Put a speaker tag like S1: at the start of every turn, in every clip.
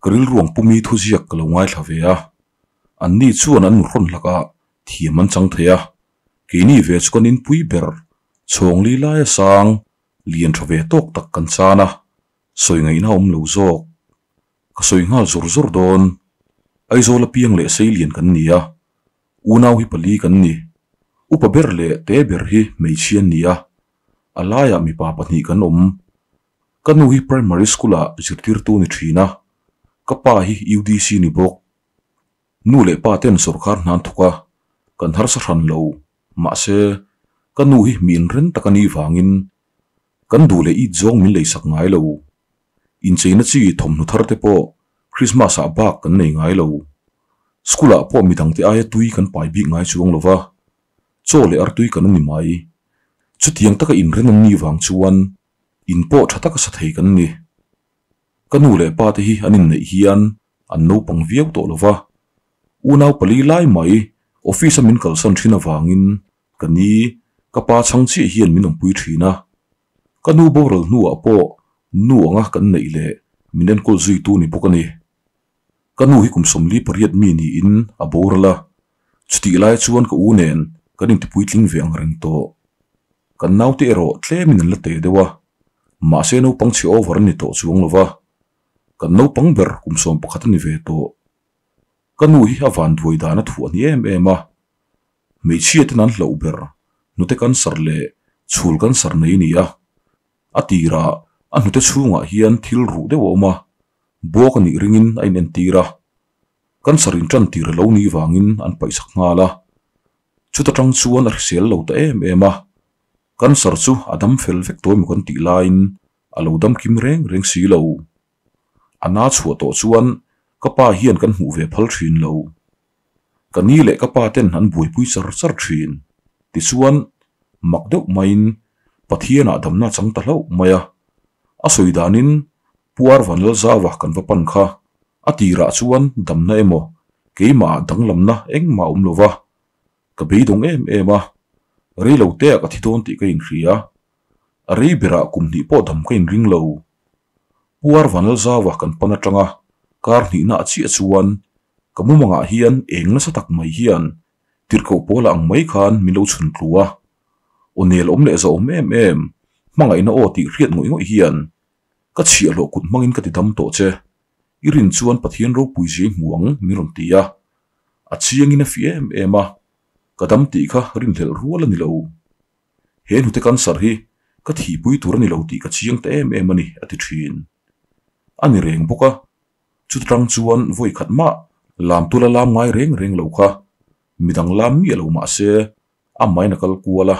S1: Ka rilruang pumi thuziak ka lo ngaithla ve a, anni chuan an nuhrawn hlakah thiam an chang thei a, keini ve chu kan inpui ber chhawngli laia sang lian tha ve tawk tak kan chan a, sawi ngaihna awm lo zawk. Ka sawi nghal zawr zawr dawn. Aizawl apiang leh Seilian kan ni a, unau hi pali kan ni. Upa ber leh te ber hi hmeichhia an ni a, a laiah mipa pahnih kan awm. Ka nu hi primary school ah zirtirtu ni thin a, ka pa hi UDC ni bawk. Nu leh pa ten sawrkar hna an thawk a, kan harsa hran lo. Mahse, ka nu hi mi inren tak a nih vangin kan duh leh it zawng min leisak ngai lo. Incheina chi thawmhnaw thar te pawh Christmas ah bak kan nei ngai lo. School ah pawh midangte aia tui kan pai bik ngai chuang lo va, chaw leh artui kan a ni mai. Chutiang taka inren an nih vang chuan in pawh tha taka sa thei kan ni. Ka nu leh pa te hi an inneih hian an naupang viau tawh lo va, unau pali lai mai office a min kalsan thin avangin ka ni, ka pa chhang chiah hian min awmpui thin a. Ka nu boral hnuah pawh nu anga kan neih leh min enkawl zuitu ni bawk a ni. Ka nu hi kum 48 mi niin a boral a, chutih lai chuan ka u nen kan intipuitling ve ang reng tawh. Kan naute erawh tlemin an la te deuh a, mahse naupang chhe over an ni tawh chuang lo va, kan naupang ber kum 11 a ni ve tawh. Ka nu hi a vanduai dan a thuah ni em em a, hmeichhia ten an hlauh ber hnute cancer leh chhul cancer nei a ni a, a tirah a hnute chhungah hian thil ruh deuh a awm a, buak a nih ringin a inentir a, cancer intan tir a lo nih vangin an paihsak nghal a. Chuta tang chuan a hrisel lo ta em em a, cancer chu a dam fel vek tawh emaw kan tih laiin a lo dam kim reng reng si lo. A na chhuah tawh chuan ka pa hian kan hmuh ve phal thin lo. Ka ni leh ka pa ten an buaipui char char thin. Tichuan, mak deuh maiin Pathianah damna chang ta hlauh mai a. A sawi danin Puar Vanlalzava kan va pan kha. A tirah chuan damna emaw keimahah danglamna engmah a awm lo va, ka beidawng em em a, rei lo teah ka thi dawn tih ka inhria. A rei berah kum hnih pawh dam ka inring lo. Puar Vanlalzava kan pan atanga kar hnihna a chiah chuan ka mumangah hian eng nasa tak mai hian tirhkoh pawla ang mai khan min lo chhun tlu a. Aw nel awm leh zahawm em em, hmangaihna aw tih hriat ngawih ngawih hian ka chhiahhlawh kut hmangin ka ti dam tawh che. I rin chuan Pathian ropui zia i hmu ang min rawn ti a. A chiangin a fi em em a, ka dam tih kha rinhlelh rual a ni lo. He hnute cancer hi ka thihpui tur a ni lo tih ka chiang ta em em a ni, a ti thin. A ni reng bawk a, chuta tang chuan vawi khat mah lam tula lam ngai reng reng lo kha midang lam miah lo mah se a main a kal kual a,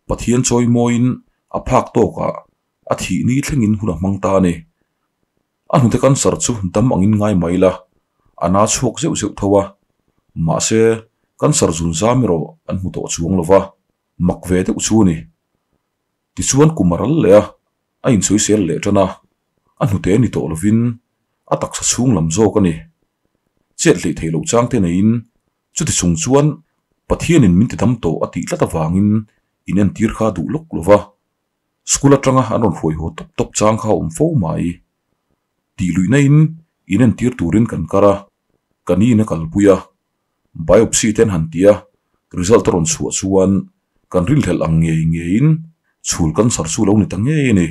S1: Pathian chawimawiin a phak tawkah a thih ni thlengin hun a hmang ta a ni. A hnute cancer chu dam angin ngai mai la, a na chhuak zeuh zeuh tho a. Mahse, cancer zun zam erawh an hmu tawh chuang lo va, mak ve deuh chu a ni. Tichuan kum a ral leh a, a insawisel leh tan a, a hnute ni tawh lovin a taksa chhung lam zawk a ni. Chet hleih theih loh chang te neiin chuti chung chuan Pathianin min ti dam tawh a tih tlat avangin inentir kha a duh lawk lo va. School atanga an rawn hruai haw tawp tawp chang kha a awm fo mai. Tih luihna in inentir turin kan kar a, ka ni in a kalpui a. Biopsy te an han ti a, result a rawn chhuah chuan kan rinhlelh ang ngei ngeiin chhul cancer chu lo ni ta ngei a ni.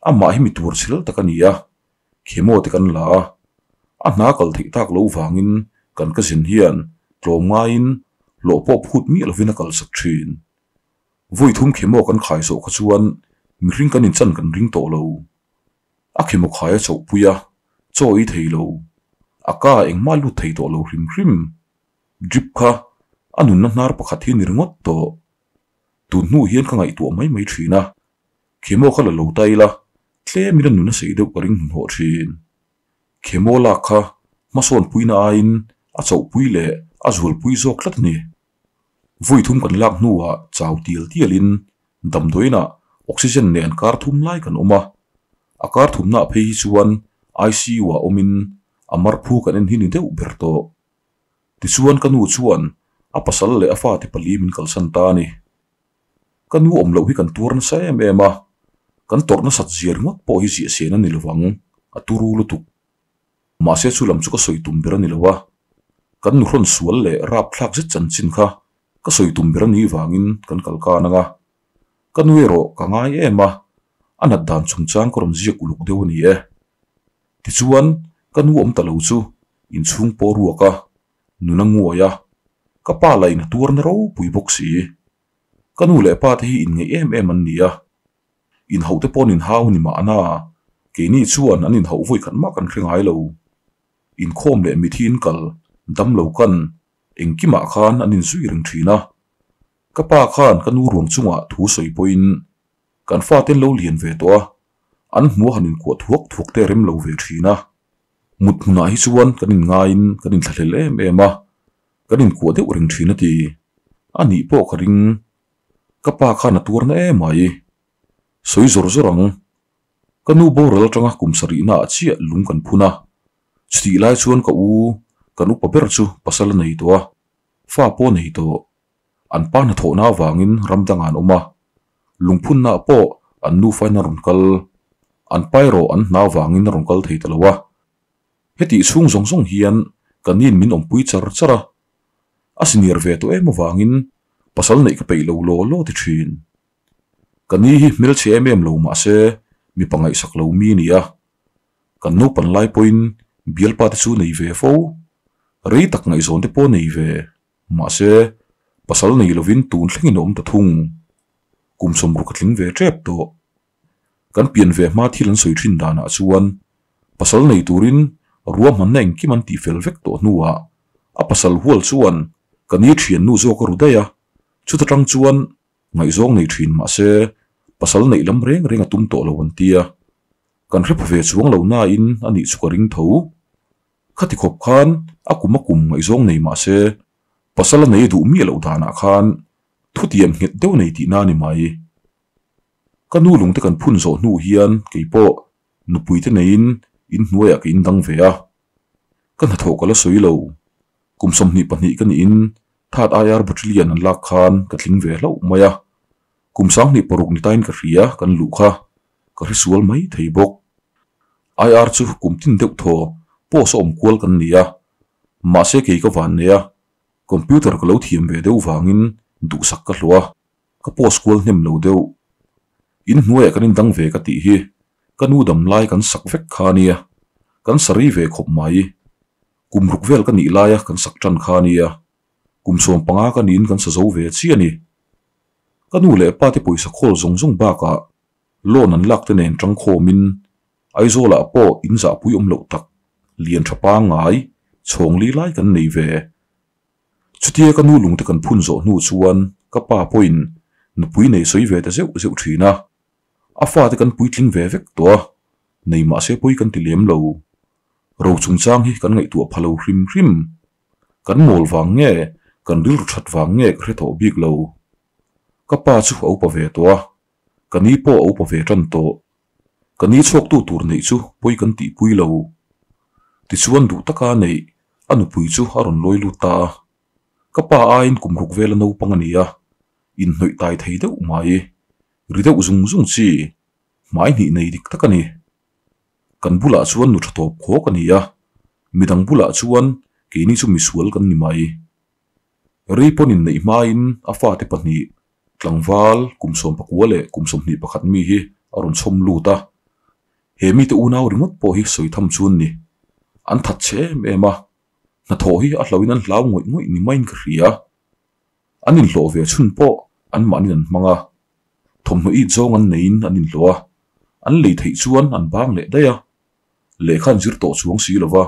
S1: Amah hi mi tur chhel tak a ni a, chemo te kan la a, a hna kal theih tak lo vangin kan ka zin hian tlawm ngaiin hlawh pawh phut miah lovin a kalsak thin. Vawi thum chemo kan khai zawh kha chuan mihring kan inchan kan ring tawh lo. A chemo khai a chauhpui a, chaw ei thei lo. A ka engmah lut thei tawh lo hrim hrim. Drip kha a nunna hnar pakhat hi ni ringawt tawh. Tun hnu hian ka ngaihtuah mai mai thin a, chemo kha la lo ta ila, tlemin a nun a sei deuh ka ring hnuhnawh thin. Chemo lak kha hmasawnpuina aiin a chauhpui leh a zualpui zawk tlat a ni. Vawi thum kan lak hnuah chau tial tialin damdawiinah oxygen nen kar thum lai kan awm a, a kar thumnaah phei hi chuan ICU ah awmin a marphu kan en hi ni deuh ber tawh. Tichuan ka nu chuan a pasal leh a fate pali min kalsan ta a ni. Ka nu awm loh hi kan tuar nasa em em a, kan tawrh nasat zia ringawt pawh hi ziah sen a ni lovang, a turu lutuk. Mahse chu lam chu ka sawi tum ber a ni lo a, kan nuhrawn sual leh rapthlak zet chanchin kha ka sawi tum ber a nih vangin kan kal kan ang a. Ka nu erawh ka ngai em a, a nat dan chungchang ka rawn ziak uluk deuh a ni e. Tichuan, ka nu awm ta lo chu inchhung pawh ruak a, nun a nguai a, ka pa lah in a tuar na ropui bawk si. Ka nu leh pa te hi inngeih em em an ni a, inhauh te pawh an inhau ni mahna, keini chuan an inhauh vawi khat mah kan hre ngai lo. Inkhawm leh mithi in kal, damlo kan, engkimah khan an inzui reng thin a. Ka pa khan ka nu ruang chungah thu sawi pawhin kan fate an lo lian ve tawh a, an hmuh a han inkuah thuak thuak te a rem lo ve thin a. Mut hmunah hi chuan kan inngaiin kan inthlahlel em em a, kan inkuah deuh reng thin a ti. A nih pawh ka ring. Ka pa khan a tuar na em mai. Sawi zawr zawr ang. Ka nu boral atanga kum sarihna ah chiah lung kan phun a. Chutih lai chuan ka u, kan upa ber chu pasal a nei tawh a, fa pawh a nei tawh. An pa hnathawhna avangin ram dangah an awm a, lungphunnaah pawh an nufain a rawn kal. An pa erawh an hna avangin a rawn kal thei ta lo a. Hetih chhung zawng zawng hian ka nin min awmpui char char a, a senior ve tawh em avangin pasal neih ka peih lo law law ti thin. Ka ni hi hmelchhe em em lo mahse mipa ngaihsak lo mi a ni a, kan naupan lai pawhin bialpa te chu nei ve fo, rei tak ngaihzawn te pawh nei ve. Mahse, pasal nei lovin tun thlengin a awm ta thung. Kum sawmruk a tling ve tep tawh. Kan pian ve hma thil an sawi thin danah chuan pasal nei turin ruahmanna engkim an tihfel vek tawh hnuah a pasal hual chuan ka ni thiannu zawk a ru daih a, chuta tang chuan ngaihzawng nei thin mahse pasal neih lam reng reng a tum tawh lo an tia. Kan hre pha ve chuang lo nain a nih chu ka ring tho. Khati khawp khan a kum a kum ngaihzawng nei mah se, pasal a nei duh miah loh danah khan thutiam nghet deuh nei tihna a ni mai. Ka nu lungte kan phun zawh hnu hian kei pawh nupuite neiin inhnuaiah ka indang ve a. Ka hnathawh ka la sawi lo. Kum 22 ka niin Third IR Battalion an lak khan ka tling ve hlauh mai a. Kum 26 ni tain ka hria kan luh kha ka hresual mai thei bawk. IR chu kum tin deuh thaw post a awm kual kan ni a, mahse kei ka van nei a, computer ka lo thiam ve deuh vangin duhsak ka hlawh a, ka post kual hnem lo deuh. In hnuaiah kan indang ve ka tih hi ka nu dam lai kan sak vek kha a nia, kan sa rei ve khawp mai. Kum ruk vel ka nih laia kan sak tan kha a nia, kum 15 ka niin kan sa zo ve chiah a ni. Ka nu leh pa te pawisa khawl zawng zawng bakah loan an lak te nen tangkhawmin Aizawlah pawh in zahpui awm loh tak lian tha pangngai chhawng li lai kan nei ve. Chutia ka nu lungte kan phun zawh hnu chuan ka pa pawhin nupui nei sawi ve ta zeuh zeuh thin a. A fate kan puitling ve vek tawh a, nei mahse pawi kan ti lem lo. Ro chungchang hi kan ngaihtuah pha lo hrim hrim. Kan mawl vang nge, kan rilru that vang nge ka hre tawh bik lo. Ka pa chu a upa ve tawh a, ka ni pawh a upa ve tan tawh. Ka ni chhuaktu tur neih chu pawi kan tihpui lo. Tichuan duh taka neih a nupui chu a rawn lawi lut ta a. Ka pa aiin kum ruk vela naupang a ni a, inhnawih tai thei deuh mai. Ri deuh zung zung chi, hmai hnih nei dik tak a ni. Kan bulah chuan nu tha tawp khawk a ni a, midang bulah chuan keini chu misual kan ni mai. Rei pawn inneih hmain a fate pahnih, tlangval kum 19 leh kum 21 mi hi a rawn chhawm lut a. He mite unau ringawt pawh hi sawi tham chu an ni. An that chhe em em a, hnathawh hi a hlauhin an hlau ngawih ngawih ni maiin ka hria. An inhlawh ve chhun pawh anmahnin an hmang a, thawmhnaw it zawng an neiin an inhlawh a, an lei theih chuan an bang leh daih a, lehkha an zir tawh chuang si lova,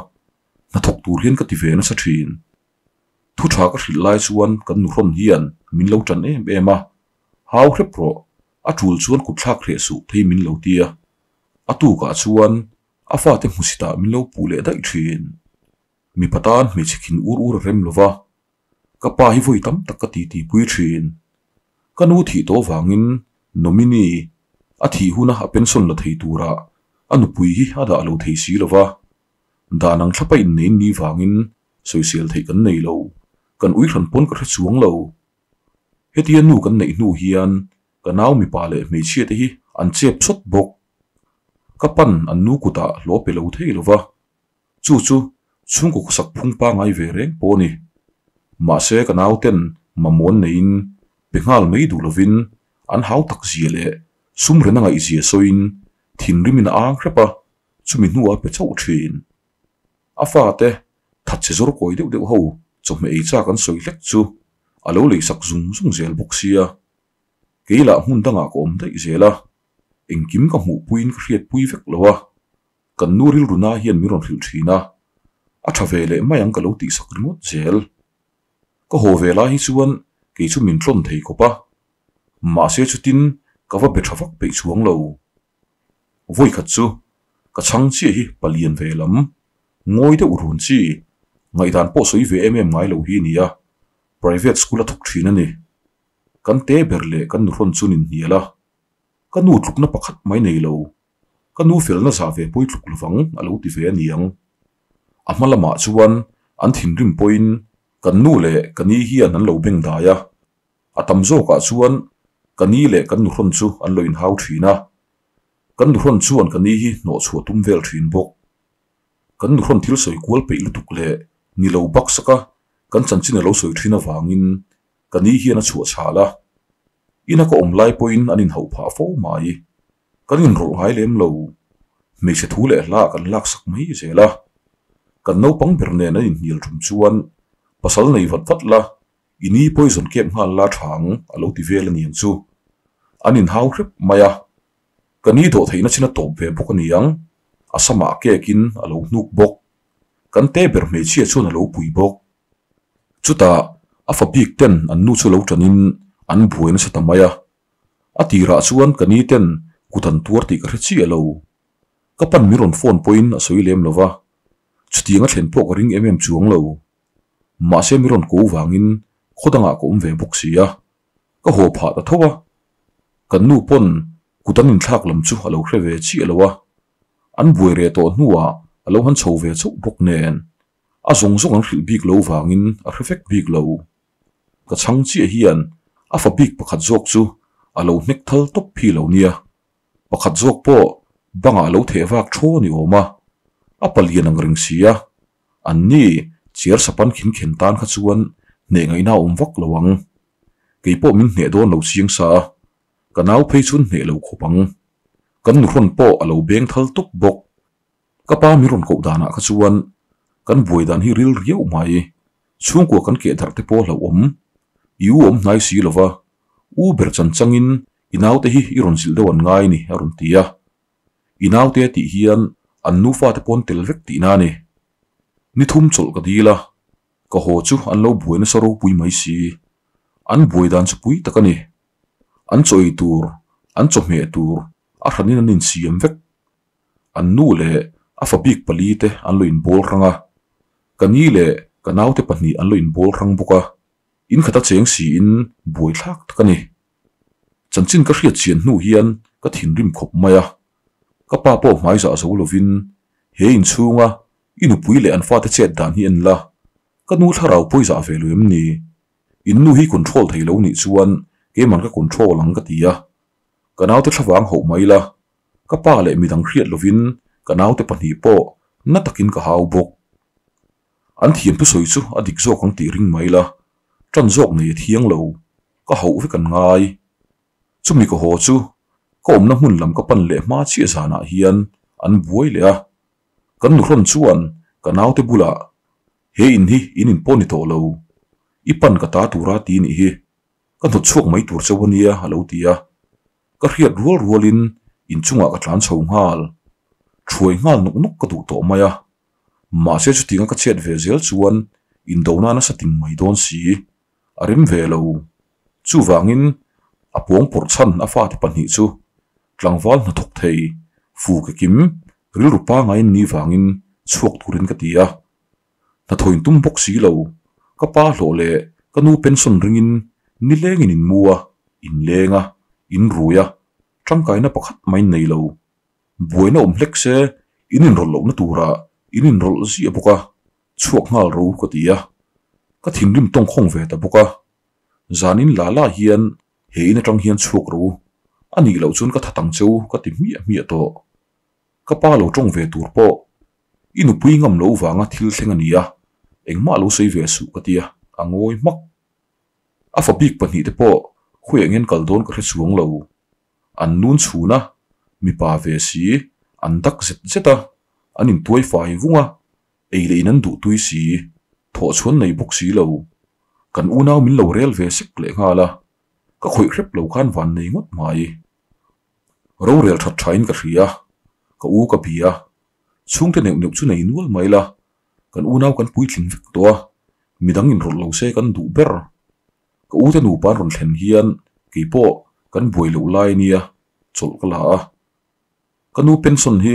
S1: hnathawk tur hian ka ti ve nasa thin. Thu tha ka hrilh lai chuan kan nuhrawn hian min lo tan em em a, hau hrep rawh, a tul chuan kut thlak hreh suh thei min lo ti a, a tukah chuan a fate hmusitah min lo puh leh daih thin. Mipa tan hmeichhe khin ur ur a rem lova, Ka pa hi vawi tam tak ka titi pui thin. Ka nu thih tawh vangin nominee a thih huna a pension la thei tura a nupui hi a dah lo thei si lo va. Dan ang thlapa innein ni vangin sawisel theih kan nei lo, kan ui hran pawn ka hre chuang lo. Hetia nu kan neih hnu hian ka nau mipa leh hmeichhia te hi an chep chawt bawk. Ka pan an nu kutah hlawh pe lo thei lo va. Chu chu chhungkaw khawsak phung pangai ve reng pawh a ni. Mahse ka nauten mamawh an neiin pe nghal mai duh lovin an hau tak zia leh sum rena ngaihzia sawiin thinrimin a ang hrep a, chumi hnuah a pe chauh thin. A fate thatchhe zawr kawi deuh deuh ho chawhmeh ei chak an sawi hlek chu a lo leisak zung zung zel bawk sia. Kei lah hmun dangah ka awm daih zel a, engkim ka hmuhpuiin ka hriatpui vek lo a, kan nu rilru na hian min rawn hrilh thin a, a tha ve leh mai ang ka lo tihsak ringawt zel. Ka haw ve lai hi chuan kei chu min tlawn thei khawp a, mahse chutin ka va be tha vak peih chuang lo. Vawikhat chu ka chhang chiah hi palian ve lam, ngawi deuh run chi, ngaihdan pawh sawi ve em em ngai lo hi a ni a, private school a thawk thin a ni. Kan te ber leh kan nuhrawn chu nin hnial a, ka nu tlukna pakhat mai nei lo, ka nu felna zah ve pawi tluk lovang a lo ti ve a niang. A hma lamah chuan an thinrim pawhin kan nu leh ka ni hian an lo beng dai a, A tam zawkah chuan ka ni leh kan nuhrawn chu an lo inhau thin a, kan nuhrawn chuan ka ni hi hnawh chhuah tum vel thin bawk. Kan nuhrawn thil sawi kual peih lutuk leh ni lo baksaka kan chanchin a lo sawi thin avangin ka ni hian a chhuah chhal a. Ina ka awm lai pawhin an inhauh phah fo mai. Kan inrawlh ngai lem lo. Hmeichhe thu leh hla kan laksak mai zel a. Kan naupang ber nen an inhnial tum chuan pasal nei vat vat la I ni poison kep nghal la tha ang a lo ti vel a ni ang chu. An inhau hrep mai a. Ka ni dawh theihna chin a tawp ve bawk a ni ang. A samah kekin a lo hnuk bawk. Kan te ber hmeichhia chuan a lo pui bawk. Chutah a fa bik ten an nu chu lo tanin an buai nasa ta mai a. A tirah chuan ka ni ten kut an tuar tih ka hre chiah lo. Ka pan min rawn phone pawhin a sawi lem lo va. Chutiang a thlen pawh ka ring em em chuang lo. Mahse mi rawn ko vangin khaw dangah ka awm ve bawk si a, ka haw phah ta tho a. Kan nu pawn kut an inthlak lam chu a lo hre ve chiah lo a, an buai reh tawh hnuah a lo han chho ve chauh bawk nen a zawng zawng an hrilh bik lo vangin a hre vek bik lo. Ka chhang chiah hian a fa bik pakhat zawk chu a lo hnek thal tawp phi lo nia. Pakhat zawk pawh bangah a lo theh vak thaw ni awm a, a palian ang reng si a, An ni, chiar sapan khin khen tan kha chuan hneh ngaihna a awm vak lo ang. Kei pawh min hneh dawn lo chiang sa a, ka nau phei chuan hneh lo khawp ang. Kan nuhrawn pawh a lo beng thal tawp bawk. Ka pa min rawn koh danah kha chuan kan buai dan hi ril riau mai. Chhungkua kan keh darh te pawh hlauhawm. I u awm hnai si lova, u ber chan changin i naute hi i rawn zilh deuh an ngai ni a rawn ti a. I naute a tih hian an nufa te pawn tel vek tihna a ni. Ni thum chawlh ka dil a, ka haw chu an lo buai nasa ropui mai si. An buai dan chu pui tak a ni. An chaw ei tur, an chawhmeh tur a hranin an insiam vek. An nu leh a fa bik pali te an lo inbawl hrang a, ka ni leh ka naute pahnih an lo inbawl hrang bawk a, in khata cheng siin buaithlak tak a ni. Chanchin ka hriat chian hnu hian ka thinrim khawp mai a, ka pa pawh hmai zah zo lovin he inchhunga i nupui leh an fate chet dan hi en la, ka nu thlarau pawi zah ve lo em ni? In nu hi control thei lo nih chuan keiman ka control ang ka ti a, ka naute thlavang hauh mai la, ka pa leh midang hriat lovin ka naute pahnih pawh na takin ka hau bawk. An thiam thusawi chu a dik zawk ang tih ring mai la, ṭan zawk nei a thiang lo, ka hauh vek an ngai. Chumi ka haw chu ka awmna hmun lam ka pan leh hma chiah zanah hian an buai leh a, kan nuhrawn chuan ka naute bulah he in hi in in pawh ni tawh lo, i pan ka ta tura ti nih hi, ka hnawt chhuak mai tur chauh a nia a lo ti a. Ka hriat rual rualin inchungah ka tlan chho nghal, thuai nghal nawk nawk ka duh tawh mai a. Mahse chutianga ka chet ve zel chuan indona nasa ting mai dawn si, a rem ve lo. Chuvangin a pawng pawrh chhan a fate pahnih chu tlangval hnathawk thei, fu ke kim, rilru pangaiin ni vangin chhuak turin ka ti a. Hnathawin tum bawk si lo, ka pa hlawh leh ka nu pension ringin nilengin in mu a, in leng a, in rui a, tangkaina pakhat mai nei lo. Buaina awm hlek se in inrawlh lohna turah in inrawlh ziah bawk a, chhuak nghal ro ka ti a. Ka thinrim tawngkhawng ve ta bawk a. Zanin la la hian he in atang hian chhuak ro, a nih loh chuan ka that ang cheu ka ti hmiah hmiah tawh. Ka pa lo tawng ve tur pawh. I nupui ngam loh vanga thil thleng a nia, engmah lo sawi ve suh ka tia, a ngawi hmak. A fa bik pahnihte pawh khawiah ngen kal dawn ka hre chuang lo. An nun chhun a, mipa ve si, an dak zet zet a, an intuai fai vung a, ei leh in an duh tui si, thawhchhuan nei bawk si lo. Kan unau min lo rel ve sek lehnghal a, ka khawih hrep lo khan van nei ngawt mai. Rorel that thain ka hria, ka u ka bia, chhungte neuh neuh chu nei nual mai la, kan unau kan puitling vek tawh a, midang inrawlh lo se kan duh ber. Ka ute nupa an rawn thlen hian keipawh kan buai loh lai nia chawlh ka la a. Ka nu pension hi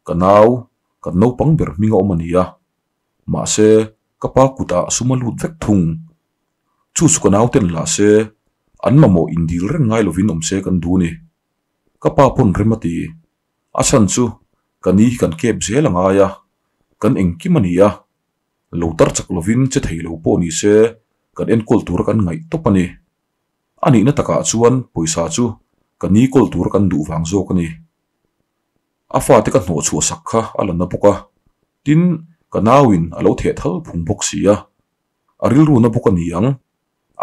S1: ka nau, kan naupang ber hming a awm a ni a, mahse ka pa kutah sum a lut vek thung. Chu chu ka nauten la se, an mamawh indil reng ngai lovin awm se kan duh ni. Ka pa pawn rem a ti. A chhan chu ka ni hi kan kep zel a ngai a, kan engkim a ni a. Lo tar chak lovin che thei lo pawh ni se kan enkawl tura kan ngaih tawp a ni. A nihna takah chuan pawisa chu ka ni kawl tura kan duh vang zawk a ni. A fate ka hnawh chhuah sak kha a la na bawk a, tin ka nauin a lo theh thal phung bawk si a. A rilru na bawk a ni ang.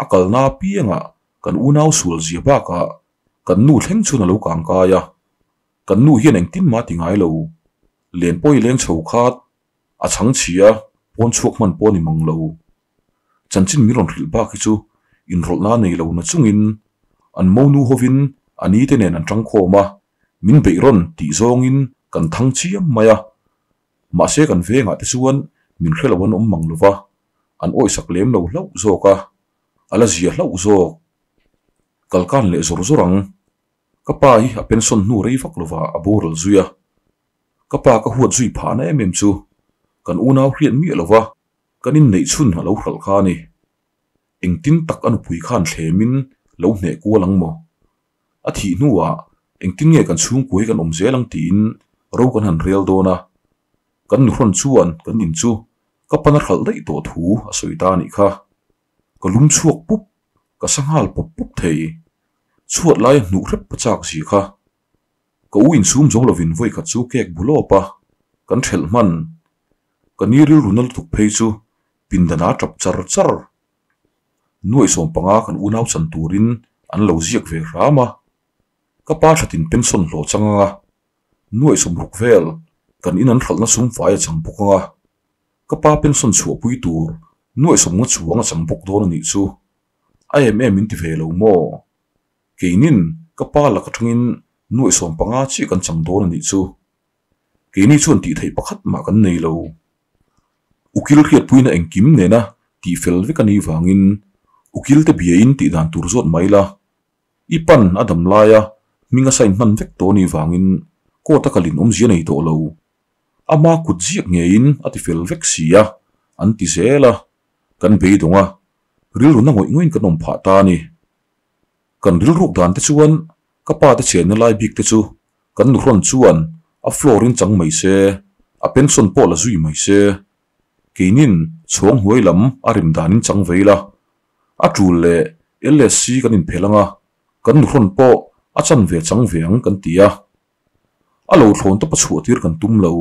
S1: A kalna apiangah kan unau sual zia bakah kan nu thleng chhun a lo kang kai a. Kan nu hian engtin mah ti ngai lo. Len pawi leng chho khat a chhang chhia pawn chhuak hman pawh a ni mang lo. Chanchin min rawn hrilh bak hi chu inrawlhna nei lo na chungin an monu hovin a ni te nen an tangkhawm a, min beih rawn tih zawngin kan thang chiam mai a. Mahse kan vengah te chuan min hre lo an awm mang lova, an awisak lem lo hlauh zawk a, a la zia hlauh zawk. Kalkan leh zawr zawr ang. Ka pa hi a pension hnu rei vak lova a boral zui a. Ka pa ka huat zui phahna em em chu kan unau hriat miah lova kan inneih chhun a lo hralh kha a ni. Engtin tak a nupui khan thlemin lo hneh kual ang maw? A thih hnuah engtin nge kan chhungkua hi kan awm zel ang tiin ro kan han rel dawn a, kan nuhrawn chuan kan in chu ka pan a hralh daih tawh thu a sawi ta a nih kha. Ka lum chhuak pup, ka sa nghal pawp pawp thei. Chhuat laia hnuh hrep ka chak zia kha. Ka u insum zo lovin vawi khat chu cake bu lawp a, kan thelh hman. Ka ni rilru na lutuk phei chu pindan a tap char char. Nuaih 15 kan unau chan turin an lo ziak ve hram a, ka pa thatin pension hlawh chang anga nuaih 60 vel kan in an hralhna sum fai a chang bawk anga ka pa pension chhuahpui tur nuaih 50 chuang a chang bawk dawn a nih chu. A em em in ti ve lo maw? Keinin ka pa lak atangin nuaih 15 chiah kan chang dawn a nih chu. Keini chuan tih theih pakhat mah kan nei lo. Ukil hriatpuina engkim nena tih fel vek a nih vangin ukil te biain tih dan tur zawt mai la. I pan a dam laia hming a sign hman vek tawh a nih vangin court a kalin awmzia nei tawh lo. Ama kut ziak ngeiin a ti fel vek si a, an ti zel a. Kan beidawng a, rilru na ngawih ngawih in kan awm phah ta a ni. Kan rilruk dan te chuan ka pa te chenna lai bik te chu kan nuhrawn chuan a floor in chang mai se, a pension pawh la zui mai se. Keinin chhawng hnuai lam a rim dan in chang vei la. A tul leh LSC kan inphelh anga kan nuhrawn pawh a chan ve chang ve ang kan ti a. A lo thlawn tawp a chhuah tir kan tum lo.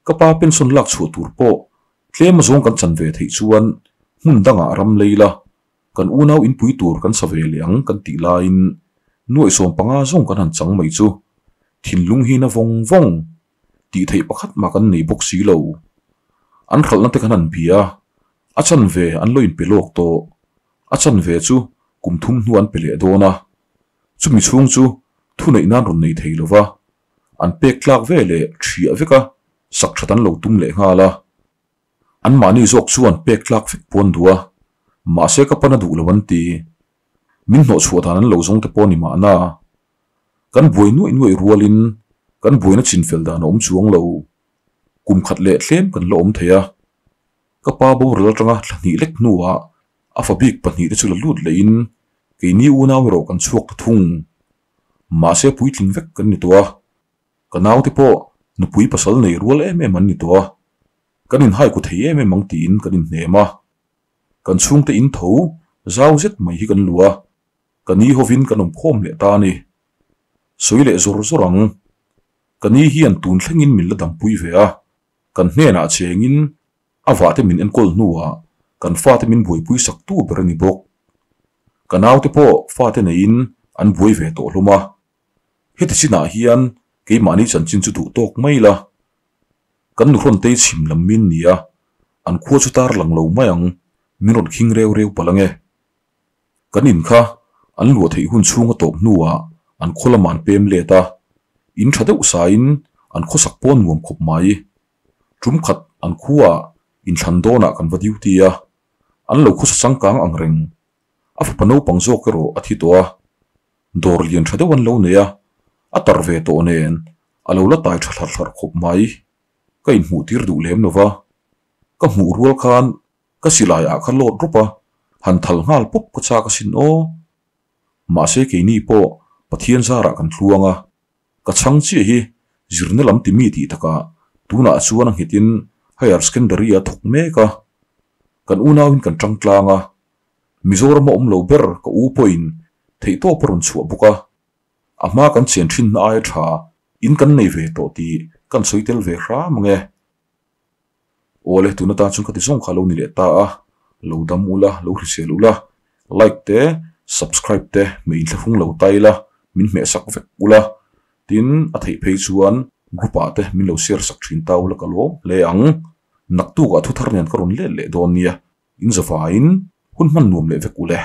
S1: Ka pa pension lak chhuah tur pawh tlem azawng kan chan ve theih chuan hmun dangah ram lei la. Kan unau inpui tur kan sa ve leh ang kan tih laiin nuaih 15 zawng kan han chang mai chu thinlung hi na vawng vawng tih theih pakhat mah kan nei bawk si lo. An hralhna te kan han bia a, a chan ve an lo inpe lawk tawh. A chan ve chu kum thum hnu an pe leh dawn a, chumi chhung chu thuneih nan rawn nei thei lova, an pek tlak ve leh thiah vek a, sak that an lo tum leh nghal a. An mahni zawk chuan pek tlak vek pawn duh a, mahse ka pan a duh lo an ti. Min hnawh chhuah dan an lo zawng te pawh ni mahna. Kan buai nuaih nuaih rualin kan buaina chinfel dan a awm chuang lo. Kum khat leh tlem kan la awm thei a. Ka pa boral atanga thla hnih lek hnuah a fa bik pahnih te chu la lut lehin keini unau erawh kan chhuak ta thung. Mahse puitling vek kan ni tawh a. Ka naute pawh nupui pasal nei rual em em an ni tawh a, kan inhai ku thei em em ang tiin kan inhnem a. Kan chhungte in tho zau zet mai hi kan luh a, ka ni hovin kan awm khawm leh ta a ni. Sawi leh zawr zawr ang. Ka ni hian tun thlengin min la dampui ve a. Kan hnenah chengin a vahte min enkawl hnuah kan fate min buaipui sak tu ber a ni bawk. Ka naute pawh fate neiin an buai ve tawh hlawm a. Heti chinah hian keimahni chanchin chu duh tawk mai la. Kan nuhrawn tei chhim lam min ni a, an khua chu tar lang lo mai ang, min rawn khing reu reu palh ange. Kan in kha an luah theih hun chhung a tawp hnuah an khaw lamah an pem let a, in tha deuh sain an khawsak pawn nuam khawp mai. Tum khat an khuaah inthlan dawnah kan va duty a, an lo khawsa changkang ang reng. A fapa naupang zawk erawh a thi tawh a, dawr lian tha deuh an lo nei a, a tar ve tawh nen a lo la tai tha thlar thlar khawp mai. Ka inhmuh tir duh lem lo va, ka hmuh rual khan Ka silai ah kha load rawp a, han thal nghal pawp ka chak asin aw. Mahse keini pawh Pathian zarah kan thluang a, ka chhang chiah hi zirna lam ti mi tih takah tunah chuan a nghetin Higher Secondary a thawk mek a. Kan unauin kan tang tlang a, Mizoram a awm lo ber ka u pawhin theihtawp a rawn chhuah bawk a. A hma kan chen thinna aia tha in kan nei ve tawh tih kan sawi tel ve hram ang e. Awle tun atan chuan ka ti zawng kha lo ni leh ta a, lo dam ula, lo hrisel ula, like te, subscribe te hmeh inthlahrung lo ta ila, min hmeh sak vek ula, tin a theih phei chuan group ah te min lo share sak thin ta ula ka lawm hle ang. Naktuk ah thuthar nen ka rawn let leh dawn nia, in zavaiin hun hman nuam leh vek ule.